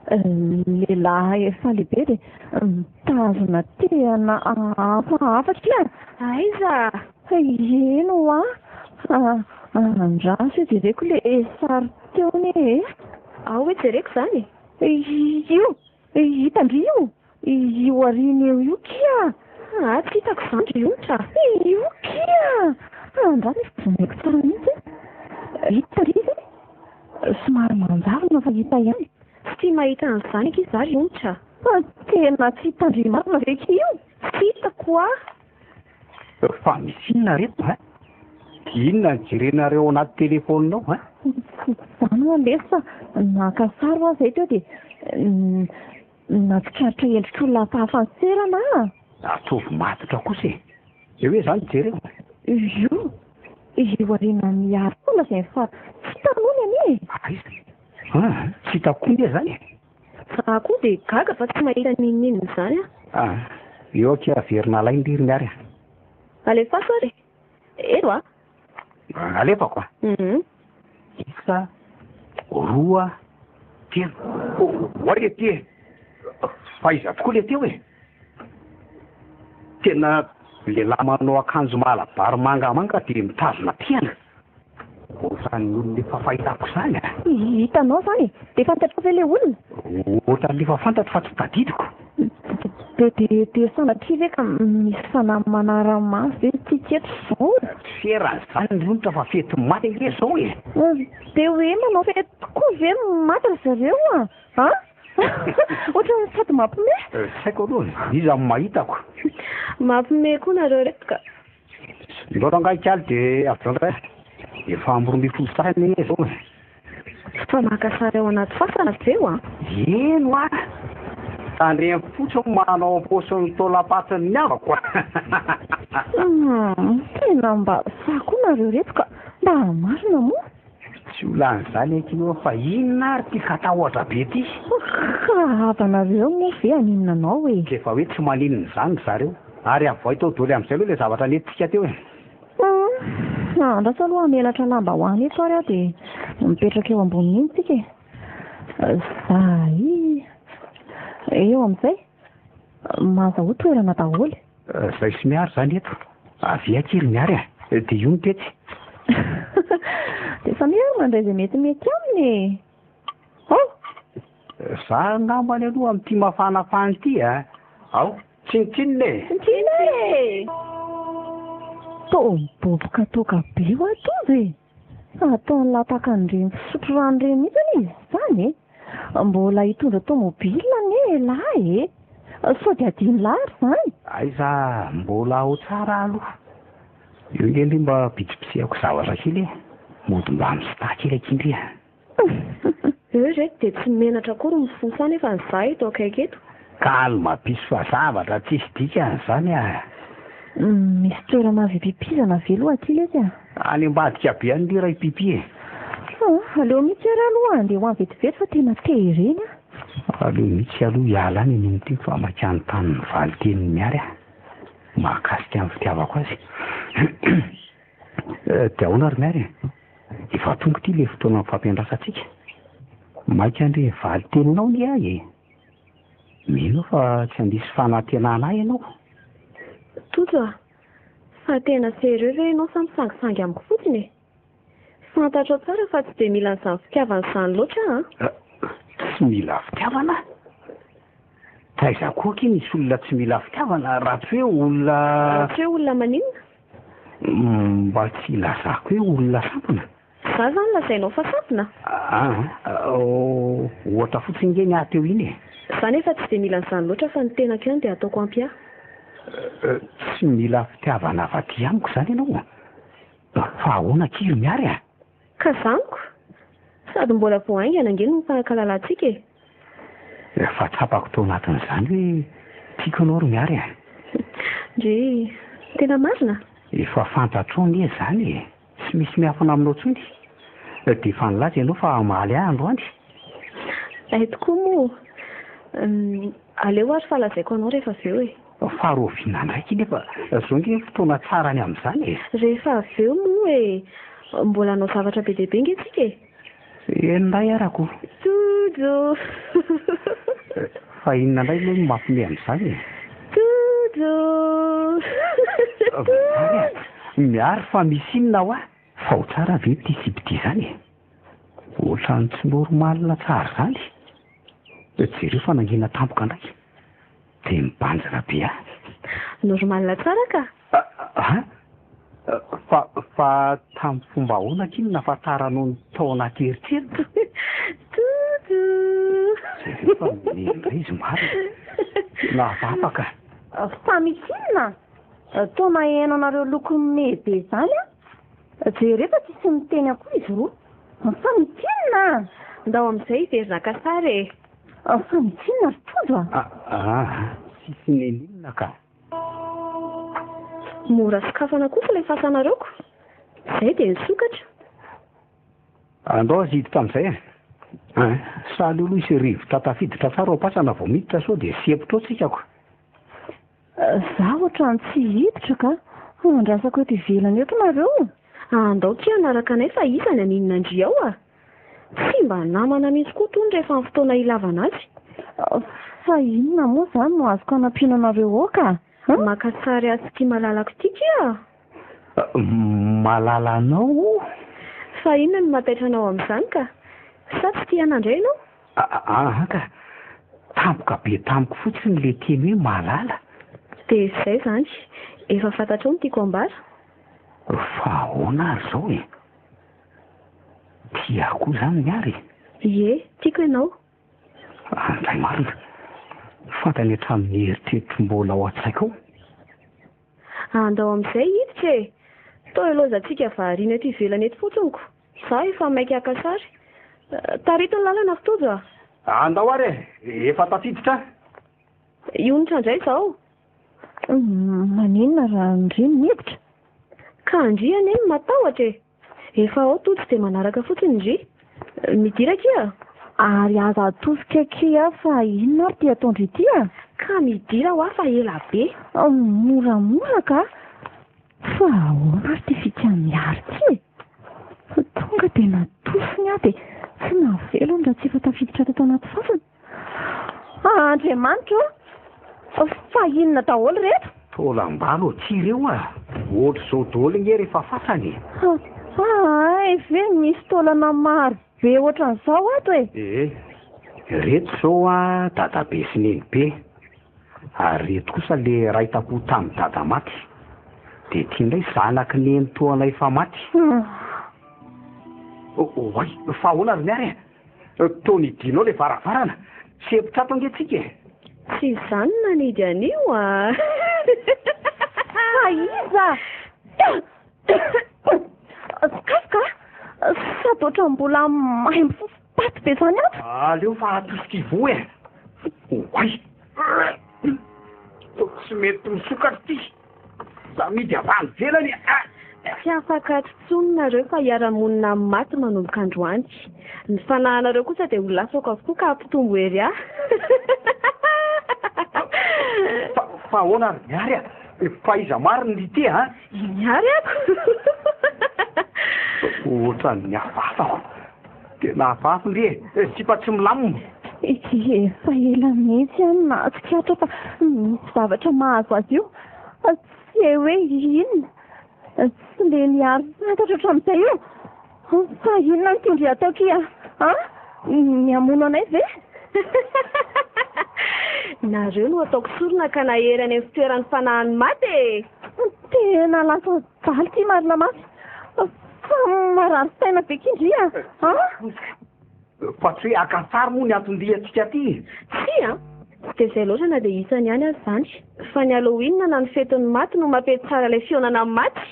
Lehilahy efa lehibe dia mitazona tehana hafahafa kia. Aiza? Eny hoa. Andraso jereko ilay sary teo anie e. Ao hoe jereko izany e. Io! Hitan-dry io! Io aoriana eo io kia! Aa tsy hitako izany ry Onitra a! Io kia! Andraso efa jereko tsara mihitsy e! Hita ry izy e! Somary manjavona fa hita ihany. Tsy mahita an'izany akia za ry Onitra a! Fa tena tsy hitan-dry marina ve kia io? Tsy hitako hoa! Fa misy inona reto a? Inona no jerenareo ao anaty téléphone ao a? Tsy izany hoa lesy fa naka sary hoa zay teo dia nahatsikaritra endrik'olona hafahafa niserana aho. Ataovy matotra kosa e! Eo hoe izany jereo. Io, io aorianan'ny Miary koa lazainy fa tsy hitanao anie e! Aiza? Ah, tsy hitako koa nge izany e! Za koa dia gaga fa tsy mahita n'inon'inona izany aho. Ah, eo akia averina alainy lery Miary a! Alefaso ary e! Eto a! Alefako a! Isa, roa, telo. Oay le ty e! Fa iza tokoa le teo e? Tena lehilahy manao akanjo malabary mangamanga dia mitazona tehana. Ohatran'ny olona efa fahitako izany a! Hitanao izany e! Dia fantatrao ve ilay olona? Ohatran'ny efa fantatro fa tsy tadidiko. Dia dia dia sanatria ve ka misy fanahy manara-maso ve isika eto izao? Tsy eran'izany ny onitra fa fety maty ange izao e! Dia hoe manao fety tokoa ve ny maty ry zareo a? An? Ohatran'ny sady mampime. Tsy haiko aloha e! Iza no mahitako? Mampime koa nareo reto ka! Ndao rangahy ikaly dia avy eo indray. Efa amby 12 sasany anie izao e. Fa maka sary ao anaty fasana ve oa? Eny oa! Tandremo fotsiny manao am-paosin'ny taolam-patin'ny havako a! Humm, tena mba sahy koa nareo reto ka! Mba marina moa? Tsy ho lany izany akia oa fa inona ary ity katahotra be ity? Ka havanareo moa ve haninona anao e? K'efa hoe tsy maninona izany ry zareo. Ary avoay tao doly amin'izay aloha ilay zavatra nentintsika teo e! Humm, andraso aloha hamelatra lamba ho any eto ary aho dia mipetraka eo ambonin'iny tsika e! Zay! Eo amin'izay, mahazahoa toerana daholo. Zay sy Miary izany eto. Avia akia ry Miary a! Dia io no tetsy. Dia samia ary mandray izay metimety aminy e! Za angambany aloha amin'ity mafanafana ity a! Ao, tsinontsinona e! Tsinontsinona e! Toa miboboka toaka be hoa Tojo e! Ataony lataka an'ireny fisotro rano ireny mihitsy anie izy izany e! Mbola hitondra tomobile anie elah e! Sao dia adinon'lah ary izany? Aiza, mbola ao tsara aloha. Eo nge ndry mba bitsibitsihako zavatra kely e! Mody mba misitaha kely akia ndry a! Eo ireto dia tsy menatra akory mifosa nefa ny za eto akaiky eto. Calme bisy fa zavatra tsisy dikany zany a! Misy toerana azo ipipizana ve aloha aty letsy a? Any ambadika be any ry ray pipi e! Ah, aleo mihitsy ary aloha andeha ho any vetivety fa tena te ireny aho. Aleo mihitsy aloha hiala any anie ity fa mankany tanin'ny valin-tenin'i Miary aho mahakasika ny fitiavako azy. Dia ahoana ry Miary e? Efa tonga ity ilay fotoana nifampiandrasantsika. Maika handre ny valin-teninao anie aho e! Mino aho fa tsy handiso fanantenana ahy ianao. Tojo a! Fa tena sérieux ve ianao sa misangisangy amiko fotsiny e? Fantatrao tsara fa tsy dia mila an'izany fitiavana izany loatra aho an! Tsy mila fitiavana? Taiza koa akia misy olona tsy mila fitiavana raha tsy hoe olona. Raha tsy hoe olona maninona? Mba tsy hilazako hoe olona sampona. Za zany lazainao fa sampona? Aa, ohatra fotsiny nge ny ahy teo iny e. Za nefa tsy dia mila an'izany loatra fa ny tenako ihany dia ataoko ampy ahy. Tsy mila fitiavana avy aty amiko izany ianao? Fa ahoana akia ry Miary a? Ka zaniko? Sady mbola vao haingana ange no nifankahalalantsika e! Efa tsapako tao anatin'izany hoe tiako ianao ry Miary a! Ndry, tena marina? Efa fantatrao anie izany e! Tsy misy miafina aminao intsony. Dia efa nilaza ianao fa hamaly ahy androany. Hay tokoa moa. Aleo ary fa lazaiko anao rehefa avy eo e! Fa rahoviana indray akia nefa izao ange ny fotoana tsara ny amin'izany e! Rehefa avy eo moa e! Mbola hanao zavatra be dia be ange tsika e! Eny indray ara ko! Tojo! Fa inona indray aloha no mampime an'izany e? Tojo! Miary a! Miary fa misy inona hoa? Fa ho tsara ve ity sipa ity izany e? Ohatran'ny tsy normal tsara izany. Jereo fa nangina tampoka indray. Dia mibanjina be ahy. Normal tsara ka! An? Fa, fa tamin'ny fomba ahoana akia no nahafantaranao ny tao anaty eritreritra? Tojo! Jereo fa mihomehy indray izy marina. Tena afaka. Fa misy inona? Toa maheno anareo loko mihomehy be izany aho. Jereo fa tsisy miteny akory izy roa. Fa misy inona? Ndao amin'izay hiverina haka sary e! Fa misy inona ry Tojo a? Aa, tsisy n'inon'inona ka. Mora sokafana kosa ilay fasanareo ko! Izay dia nisokatra. Andao aza hiditra amin'izay e! Ein, sa aleo aloha hisy rivotra tafiditra tsara ao am-pasana vao miditra sao dia sempotra ao tsika ko! Za ohatran'ny tsy hiditra ka! Andrasako eto ivelany eto nareo! Andao kia hanaraka anay fa iza ny haninona an-dry ao a! Tsy mba namana mihitsy koa tony rehefa amin'ny fotoana ilavana azy. Fa inona moa izany no azoko hanampiana anareo ao ka? Maka sary azy ity malalako ity kia! Malalanao? Fa inona no mahataitra anao amin'izany ka? Sa tsy tia anà indray ianao? Aa ka! Tampoka be tamiko fotsiny ilay teny hoe malala. Dia izay izany. Efa fantatrao ny tiako ambara. Fa ahoana ary izao e? Tia ahy koa izany Miary e? Ie, tiako ianao. Andray marina. Fantany hatramin'ny eritreritro mbola ao an-tsaiko ao. Andao amin'izay hiditra e! Toa ilaozantsika variana eto ivelany eto fotsiny ko! Za efa maika haka sary. Tarito ny lalana ry Tojo a! Andao ary e! Efa tafiditra aho. Hionitra indray izao. Maninona raha ndry no miditra? Ka ndry anie no matahotra e! Efa ao Tojo dia manaraka fotsiny ndry. Midira akia! Ary aza atosika akia fa inona ary ity ataondry ity a! Ka midira hoa fa ela be. Moramora ka! Fa ahoana ary ity fika Miary ity e? Tonga dia natosiny aho dia tsy nahavelona raha tsy efa tafiditra tato anaty fasana. Andriamanitra ô! Fa inona daholo ireto? Taolam-balo aty ireo a! Ohatr'izao daholo ange rehefa fasana e! Hay ve misy taolana maro be ohatran'izao ato e! Ee. Ireto izao a dadabe sy nenibe. Ary ireto kosa le ray tampo tamin'i dada maty. Dia ity indray zanak'i nenitoanay efa maty. Oay, fa ahoana ry Miary e? Toa nidinao le varavarana. Sempotra ato ange tsika e! Tsy izaho no nanidy an'io a! Fa iza? Sokafy ka! Sady ohatran'ny mbola maimbo fofom-paty be izany ato. Aleo fa atosika ivoho e! Oay! Tsy mety misokatra ity. Samidy avy any ivelany a! Tsy afaka ato intsony nareo fa hiara-monina amin'ny maty manomboka androany. Ny fanahinareo kosa dia ho lasako avokoa ka hampitombo hery ahy. Fa ahoana ry Miary a? Fa iza marina ity a? I Miary ako! Ohatran'ny hafahafa ko. Tena hafahafa ndry e! Sipa tsy milamina. Efa ela mihitsy aho no nahatsikaritra fa misy zavatra mahazo azy io. Tsy hay hoe inona. Tsy le Miary fantatro hatramin'izay io. Fa inona no tian-dry atao kia a? Ny hamono anay ve? Nareo no ataoko sorona ka nahery any amin'ny fitoeran'ny fanahin'ny maty e! Tena lasa adala ity marina mafy. Fa marary saina be ki ndry a! Fa tsy hoe haka sary moa ny anton-diantsika aty e? Tsia an! Tsy dia izay loatra na dia isany ihany aza izany. Fa ny Halloween na ny fetin'ny maty no mampety tsara ilay fihaonana amin'ny maty.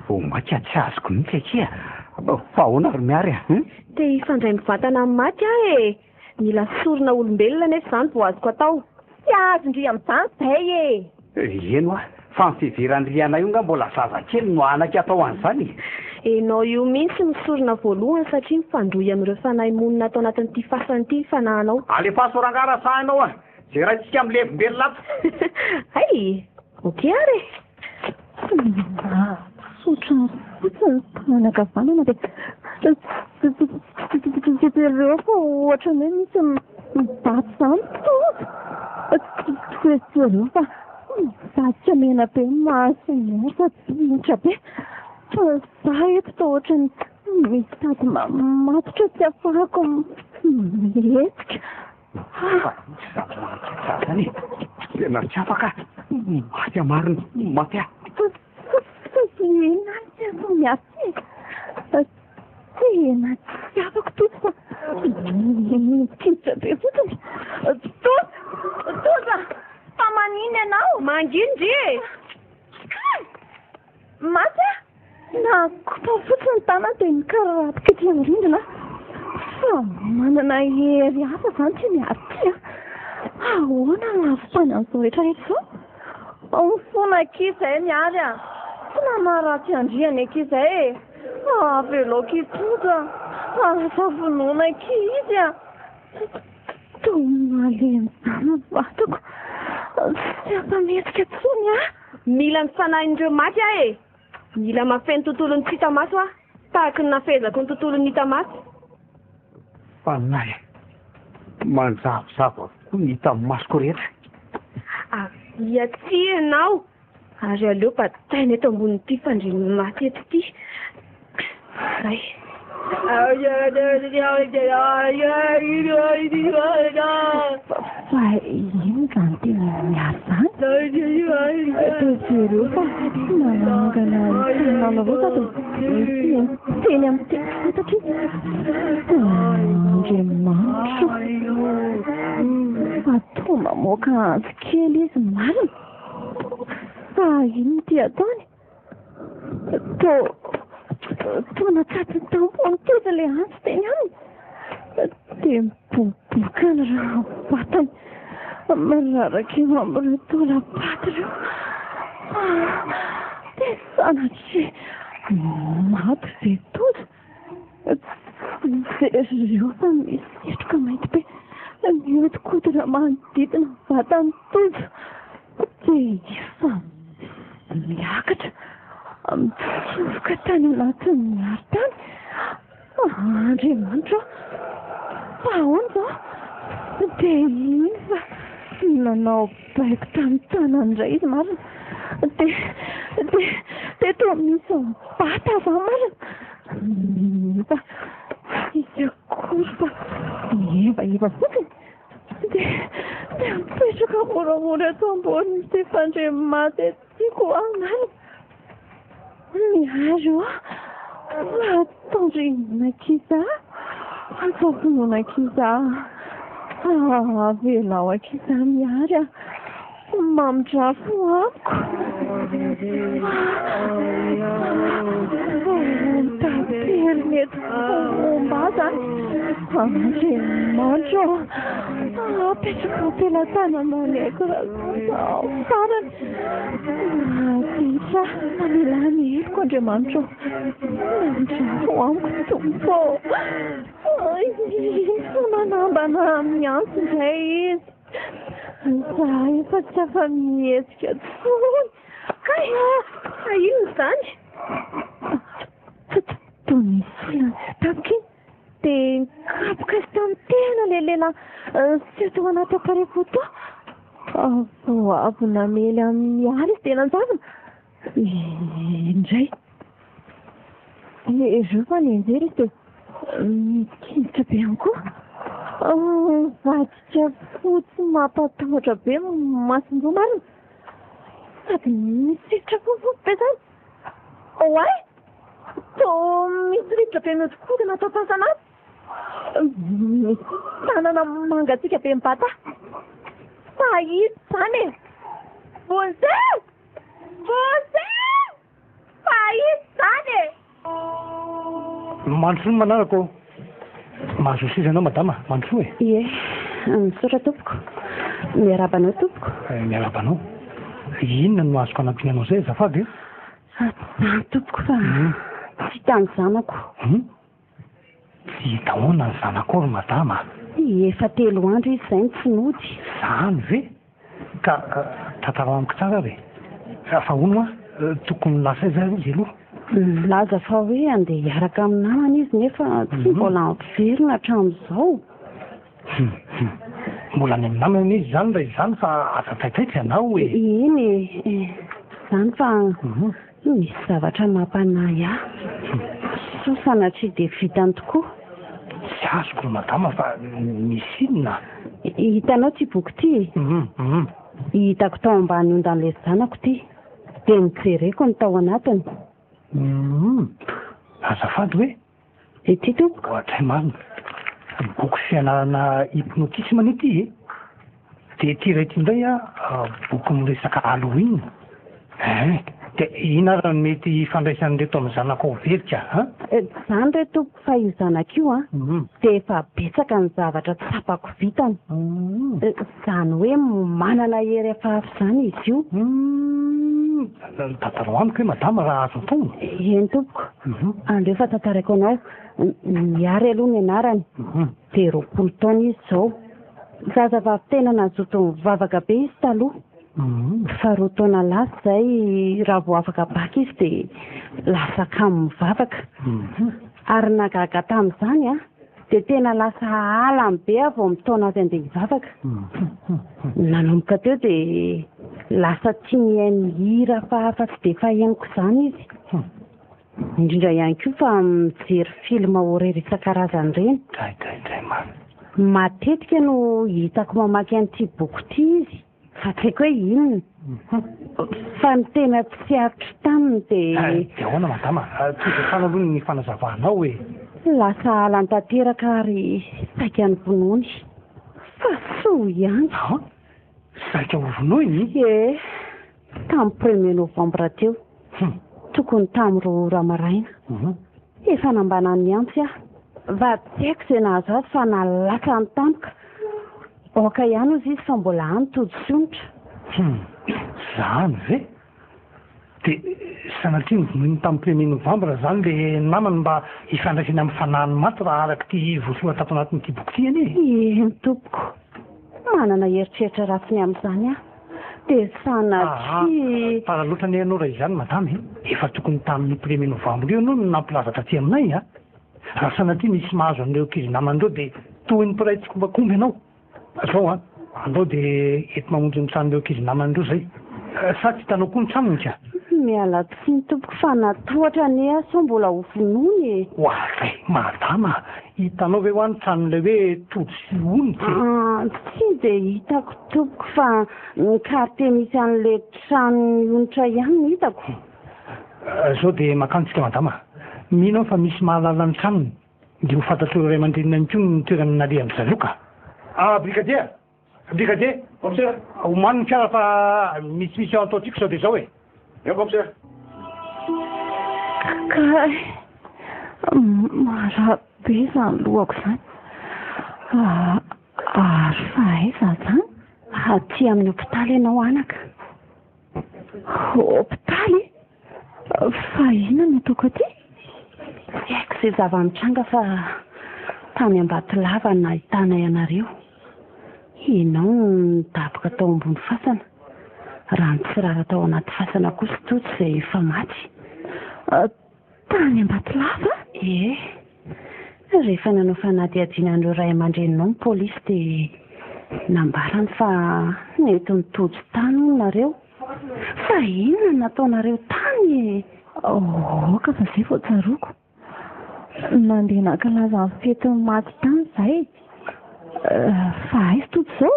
Vao mainka tsy azoko mihitsy akia. Fa ahoana ry Miary a? Te hifandray mivantana amin'ny maty aho e! Mila sorona olombelona anefa izany vao azoko atao. Tsy azon-dry amin'izany izay e! Eny hoa, fa ny fiheveran'i Riana io nga mbola zazakely no hanaky atao an'izany e! Enao io mihitsy no sorona voalohany satria mifandrohy amin'ireo fanahy monina ato anatin'ity fasana ity ny fanahinao. Alefaso rangaha raha sahinao a! Izay raintsika milevimbelona ato. Hay! Ok ary e! Tsotra fotsiny ny tanana ankavanana dia jereo fa ohatran'ny hoe misy mibato izany tojo. Jereo fa mivadika mena be ny masony sady minitra be. Za eto toa ohatran'ny misy tady mamatotra tsy ahafahako mihetsika. Fa misy zavatra mahatsiaro zany e! Tena tsy afaka aho! Maty aho marina! Maty aho! Tena tsy afaka miasa e! Tena tsy afako Tojo fa mihinjikijitra be fotsiny. Tojo! Tojo! Fa maninona ianao? Manginy ndry e! Kay! Maty aho! Nakopa fotsiny ny tanany dia nikararapoka ety amin'ny rindrina aho. Fa manana hery hafa izany ity Miary ity an! Ahoana no ahavitany an'izao rehetra rehetra izao? Mifona akia izay Miary a! Tsy nanaratsy an-dry anie akia izay e! Avelao akia Tojo a! Aza vonoina akia izy a! Toa malemy izany ny vatako. Tsy afa-mihetsika intsony aho. Mila ny fanahin'ireo maty aho e! Mila mahafehy ny tontolon'ny tsy hita maso aho, tahaky ny nahafehezako ny tontolon'ny hita maso. Fanahy manjavozavo avokoa ny hitan'ny masoko rehetra. Avia aty ianao, ary aleo bataina eto ambonin'ity fandrian'ny maty eto ity. Zay. Fa inona izany tena miary izany? Dia jereo fa manangana ny tanana roa sady miteny amin'ny teny fantatra izy. Andriamanitro fa toa mamoaka antso kely izy marina. Fa inona ity ataony? Toa toa natsatony tampony tetsy ilay antsy teny aminy. Dia miboboka ny rà vatany. Miraraka eo amin'ireo taolam-paty ireo. Dia sanatria maty ve Tojo? Jereo fa misy setroka mainty be mihodinkodina manodidina ny vatan'i Tojo. Dia efa miakatra mitsofoka tany anatin'ny aro tany. Andriamanitra ô! Fa ahoana izao? Dia iny fa nanao baiko tamin'ny tanany indray izy marina. Dia, dia, dia toa misy mibata izany marina. Nefa tsy hisy akory fa mihevaheva. hariva fotsiny dia dia mipetraka moramora eto ambonin'ity fandrian'ny maty ety koa aho marina. Miary ô! Tandremo ankizy a! Atao finoana ankizy a! Avelao ankizy a Miary a! Mamindrafo amiko. Mitady eto fomba zany. Andriamanitra ô! Apetrako am-pelatanana ny aiko raha farany. Mahavita mamela ny heloko Andriamanitra ô! Mamindrafo amiko Tompo ô! Manambana miantso indray izy. Za efa tsy afa-mihetsika intsony. Kay! Fa inona izany? Toa nisy olona tampoka iny dia nikapoka azy tamin'ny tehina ilay lehilahy niseho tao anaty appareil photo. Vao avy namely an'i Mialy izy dia nanjavona. Indray. Ireo fa nianjera izy dia mihinjikinjitra be ihany koa. Mivadika fotsy mampatahotra be ny mason-droa marina. Sady misisitra fotsifotsy be izany. Oay! Toa misy rivotra be mihodinkodina ato am-pasana ato. Misy tanana mangatsiaka be mibata. Fa iza izany e? Vonjeo! Vonjeo! Fa iza izany e? Mandrosoa ny manaraka ô. Mahazo seza ianao madama, mandrosoa e. Ie, misaotra tompoko. Miarahaba anao tompoko. Miarahaba anao. Inona no azoko anampiana anao izay azafady e? Tsy izany tompoko fa tsy hita ny zanako. Hum? Tsy hita ahoana ny zanakao ry madama a? Efa telo andro izy izay no tsy nody. Izany ve? Ka tantarao amiko tsara ary e! Fa hono hoa, tokony lasa aiza ary izy aloha? Nilaza fa hoe handeha hiaraka amin'ny namany izy nefa tsy mbola niverina hatramin'izao. Hum hum. Mbola any amin'ny namany anie izy izany raha izany fa aza taitaitra ianao e! Eny e! Izany fa misy zavatra mampanahy ahy. Soa sanatria dia vitany tokoa. Tsy azoko ry madama fa misy inona? Hitanao ity boky ity e? Hum hum. Hitako tao ambany ondan'ilay zanako ity. Dia nojereko ny tao anatiny. Hum. Azafady hoe? Ity tompoko. Ohatray marina. Boky fianarana hypnotisme anie ity e. Dia ity iray ity indray an, boky miresaka Halloween. Hein. Dia inona ary no mety hifandraisan'ireto amin'ny zanakao very ka an? Tsy izany re tompoko fa io zanako io an, dia efa betsaka ny zavatra tsapako vitany. Izany hoe manana hery hafahafa izany izy io. Tantarao amiko hoe madama raha azo atao. Eny tompoko. Aleo fa tantaraiko anao. Miary aloha ny anarany. Dia 20 taona izy izao. Zazavavy tena nazoto nivavaka be izy taloha. Fa roa taona lasa izay raha vao afaka bac izy dia lasa kamo mivavaka. Ary nahagaga tamin'izany an, dia tena lasa halany be aho vao mitaona azy handeha hivavaka. Nanomboka teo dia lasa tia mihaino hira hafahafa tsy dia fahenoko izany izy. Indrindra ihany koa fa mijery film horreur isan-karazany ireny. Dray dray dray marina. Matetika no hitako mamaky an'ity boky ity izy fa tsy haiko hoe inona. Fa ny tena tsy aritro taminy dia. Dia ahoana madama? Tohizo hatrany aloha ny fanazavanao e! Lasa halany tanteraka ary saika novonoiny. Fa soa ihany. An? Saika hovonoiny? Ie. Tamin'ny premier novembre teo. Tokony tamin'ny roa ora maraina. Efa nambanan'ny antsy aho. Va tsy haiko izay nahazo azy fa nalatsany tampoka. Aoka ihany hozy izy fa mbola any tody sy onitra. Hum, zany ve? Dia sanatria novonoiny tamin'ny premier novembre zany le namany mba hifandraisany amin'ny fanahiny maty raha araka ity voasoratra ato anatin'ity boky ity anie e! Eny tompoko, manana eritreritra ratsy ny amin'izany aho. Dia sanatria. Tara loatra anie ianao raha izany madama e! Efa tokony tamin'io premier novembre io ianao no nampilaza taty aminay a! Raha sanatria misy mahazo an'ireo ankizy namany ireo dia toy ny mpiray tsikombakomba ianao. Zao an! Andao dia enti mamonjy ny tranon'ireo ankizy namany ireo izay. Sa tsy hitanao koa ny tranony ka? Miala tsiny tompoko fa natahotra anie aho sao mbola ho vonoina e. Oadray, madama a! Hitanao ve hoa ny tranon'ilay hoe Tojo sy Onitra e? Ah, tsy dia hitako tompoko fa ny quartier misy an'ilay tranon'i Onitra ihany no hitako. Zao dia mankany tsika madama a! Mino aho fa misy mahalala ny tranony, dia ho fantatr'ireo ray aman-dreniny ihany koa ny toerana nalehan-dry zareo ka! Ah, brigadier! Brigadier, Commissaire. Omano ny fiara fa misy mission ataontsika izao dia izao e. Eo commissaire. Kay, marary be izany lohako izany. Ary fa aiza izany? Aty amin'ny hopitaly ianao anaka. Hopitaly? Fa inona no ataoko aty? Tsy haiko izay zava-nitranga fa tany Ambatolava no nahitanay anareo. Ianao no nidaboka tao ambony fasana, raha nitsirara tao anaty fasana kosa i Tojo izay efa maty. Tany Ambatolava? Ie. Rehefa nanao fanadihadiana an'ireo ray aman-dreninao ny polisy dia nambarany fa nentin'i Tojo tany hono nareo. Fa inona no nataonareo tany e? Aoka fa izay vao tsaroako. Nandeha nankalaza ny fetin'ny maty tany izahay. Fa aiza Tojo izao?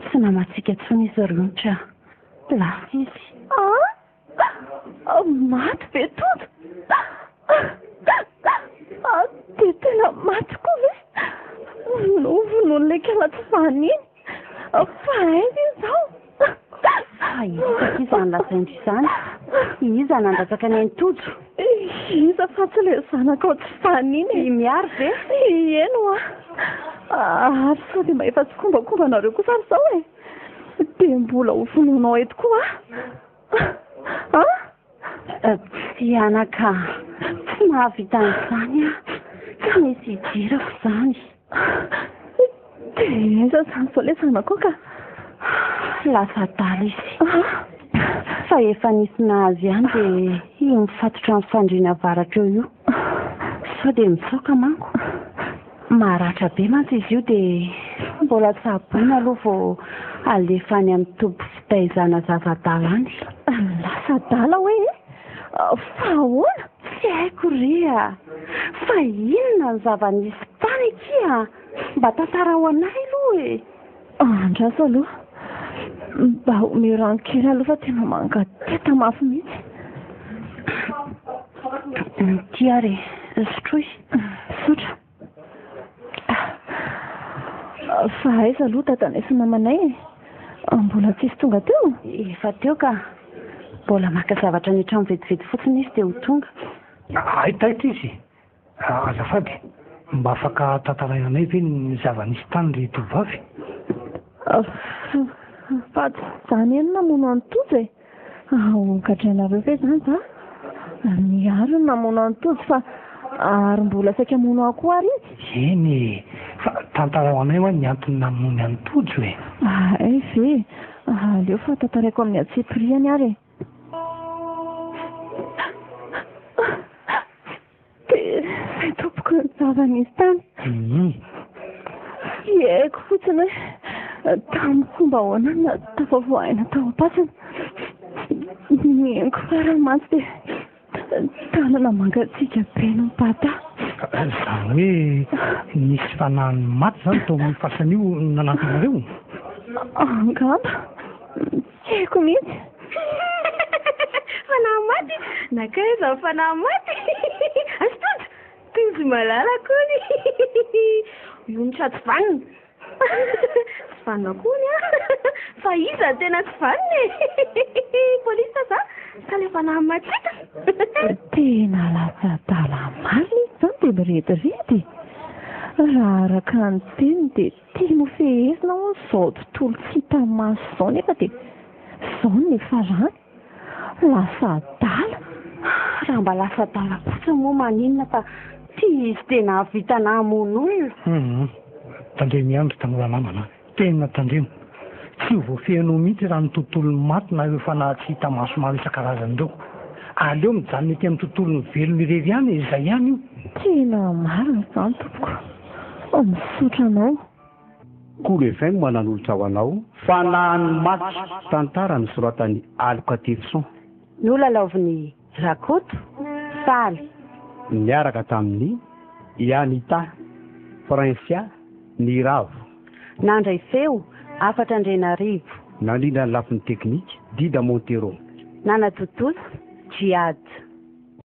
Tsy namantsika intsony izy ry Onitra a. Lasa izy. Ah! Maty ve Tojo? Dia tena maty koa ve? Novonoin'ilay kala tsy vanona iny. Fa aiza izy izao? Fa iza akia izany lazain-dry izany? Iza nandatsaka ny ain'i Tojo? Iza fa tsy ilay zanakao tsy vanona iny e? I Miary ve? Eny hoa. Ary sao dia mba efa tsikombakomba anareo kosa ary izao e? Dia mbola ho vonoinao eto koa aho? An? Tsia anaka, tsy mahavita an'izany aho. Tsy misy idirako izany. Dia aiza izany izao ilay zanakao ka? Lasa adala izy. Fa efa nisy nahazo ihany dia io mifatotra amin'ny fandriana avaratra eo io. Sao dia mitsoaka manko. Maratra be mantsy izy io dia mbola tsaboina aloha vao alefa any amin'ny toby fitaizana zaza adala any. Lasa adala hoe e? Fa ahoana? Tsy haiko re a! Fa inona ny zava-nisy tany akia? Mba tantarao anay aloha e! Andraso aloha. Mba omeo rano kely aloha fa tena mangateta mafy mihitsy. Ity ary e, sotroy. Misaotra. Fa aiza aloha dadanay sy mamanay e? Mbola tsisy tonga teo? Efa teo ka. Mbola maka zavatra any an-trano vetivety fotsiny izy dia ho tonga. Hay taitra izy. Azafady, mba afaka tantaraina anay ve ny zava-nisy tany ry tovovavy? Fa tsy za anie no namono an'i Tojo e! Ho gadrainareo ve izany za? Mihary no namono an'i Tojo fa ary mbola saika hamono ahy koa ary izy? Eny e! Fa tantarao anay hoa ny antony namonoany an'i Tojo e! Hay ve? Aleo fa tantaraiko amin'ny antsipiriany ary e! Dia izay tompoko ny zava-nisy tany. Tsy haiko fotsiny hoe tamin'ny fomba ahoana no nahatafavoahina tao am-pasana. Ny henoko farany mantsy dia tanana mangatsiaka be no nibata ahy. Izany hoe nisy fanahin'ny maty izany tao amin'io fasana io nanampy anareo? Angamba. Tsy haiko mihitsy. Fanahy maty? Nankaiza ny fanahy maty? Aiza Tojo? Tojo malala kony. Mionitra tsy vanona. Tsy vanona kony an. Fa iza no tena tsy vanona e? Polisy za sa ilay fanahy maty hita? Tena lasa adala marina izy izany dia mirediredy e. Raha araka ny teniny dia Tiany ho fehezina hono izao tontolo tsy hita maso izao nefa dia izao no niafarany. Lasa adala. Raha mba lasa adala fotsiny moa maninona fa ty izy dia nahavita namono olona. Hum. Tandremo ihany ry tanora namana a. Tena tandremo. Tsy ho voafehinao mihitsy raha ny tontolon'ny maty na ireo fanahy tsy hita maso maro isan-karazany ireo. Aleo mijanona ety amin'ny tontolon'ny velona irery ihany e, izay ihany io. Tena marina izany tompoko. Misaotra anao. Kolo FM nanolotra ho anao Fanahin'ny maty, tantara nosoratan'i Aloka Tefson. Nolalaovin'i Rakoto Faly. Niaraka tamin'i Yanita, Princia, Niravo. Nandray feo, Hafatra Andrianarivo. Nandrindra ny lafiny teknika, Dida Montero. Nanatontosa, Djihad.